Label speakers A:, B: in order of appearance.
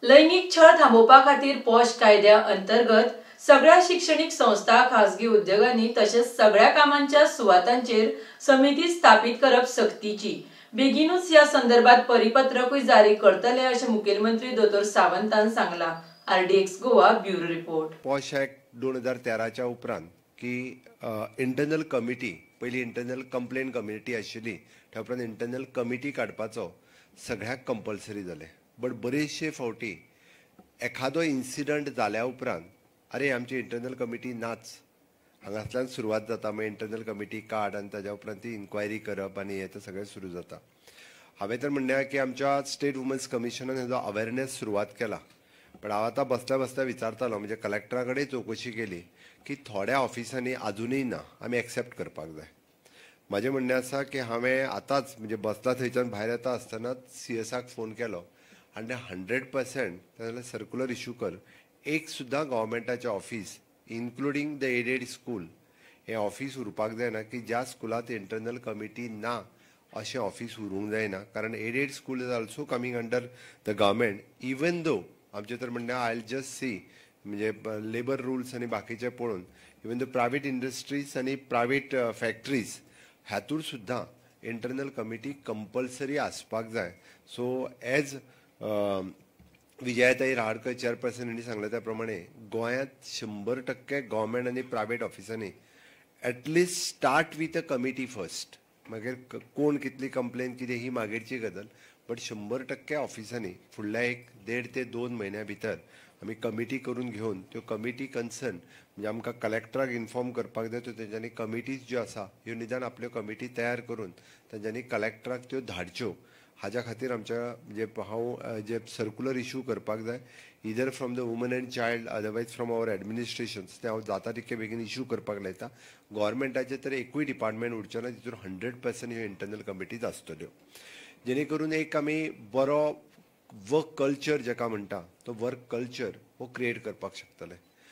A: लैंगीक छळ थांबोवपा खातीर पॉश कायद्या अंतर्गत सगळ्या शिक्षणीक संस्था, खासगी उद्योगांनी तशेंच सगळ्या कामांच्या सुवातांचेर समिती स्थापीत करप सक्तीची। बेगीनूच ह्या संदर्भात परिपत्रकूय जारी करतले अशें मुखेलमंत्री दोतोर सावंतान सांगलां। RDX Goa bureau report.
B: POSH act 2013च्या उपरांत की इंटरनल कमिटी, पयली इंटरनल कंप्लेन कमिटी आशिल्ली, त्या उपरांत इंटरनल कमिटी काडपाचो सगळ्याक कंपल्सरी जालें। बट बरेचशे फावटी एखादो इन्सिडंट जाल्या उपरांत अरे आमची इंटरनल कमिटी नाच, हांगासल्यान सुरवात जाता, मागीर इंटरनल कमिटी काड आनी ताज्या उपरांत ती इन्क्वायरी करप आनी हें तें सगळें सुरू जाता। हांवें तर म्हणलें की आमच्या स्टेट वुमन्स कमिशनान हेजो अवेरनेस सुरवात केला, पण हांव आतां बसल्या बसल्या विचारतालो, म्हणजे कलेक्टरा कडेन चवकशी केली की थोड्या ऑफिसांनी आजुनूय ना, आमी एक्सेप्ट करपाक जाय। म्हाजें म्हणणें आसा की हांवें आतांच म्हणजे बसला थंयच्यान भायर येता आसतनाच सीएसाक फोन केलो आनी 100% जाल्यार सर्कुलर इशू कर, एक सुद्दां गव्हर्मेंटाचें office including the aided school हें ऑफीस उरपाक जायना की ज्या स्कुलांत इंटरनल कमिटी ना अशें ऑफीस उरूंक जायना, कारण aided school is also coming under the government. Even though आमचें तर म्हणणें I just सी म्हणजे लेबर रुल्स आनी बाकीचे पळोवन इवन दो प्रायवेट इंडस्ट्रीज आनी प्रायवेट फॅक्ट्रीज हातूर सुद्दां इंटरनल कमिटी कंपल्सरी आसपाक जाय। सो एज विजयाताई रहाडकर चेअरपर्सन हांणी सांगलें त्या प्रमाणे गोंयांत 100% गव्हर्मेंट आनी प्रायवेट ऑफिसांनी at least start with a committee first, मागीर कोण कितली कंप्लेन कितें ही मागीरची गजाल, बट 100% ऑफिसांनी फुडल्या 1-1.5 ते 2 म्हयन्या भितर आमी कमिटी करून घेवन त्यो कमिटी कन्सर्न म्हणजे आमकां कलेक्टराक इन्फॉर्म करपाक जाय, त्यो तेंच्यांनी कमिटीज ज्यो आसा ह्यो निदान आपल्यो कमिटी तयार करून तेंच्यांनी कलेक्टराक त्यो धाडच्यो। हाज्या खातीर आमच्या म्हणजे हांव जे सर्कुलर इशू करपाक जाय either from the woman and child otherwise from our administrations, तें हांव जाता तितके बेगीन इशू करपाक लायता। गव्हर्मेंटाचें तर एकूय डिपार्टमेंट उरचें ना तितून 100% ह्यो इंटरनल कमिटीज आसतल्यो, जेणे करून एक आमी बरो वर्क कल्चर जेका म्हणटा तो वर्क कल्चर हो क्रिएट करपाक शकतले।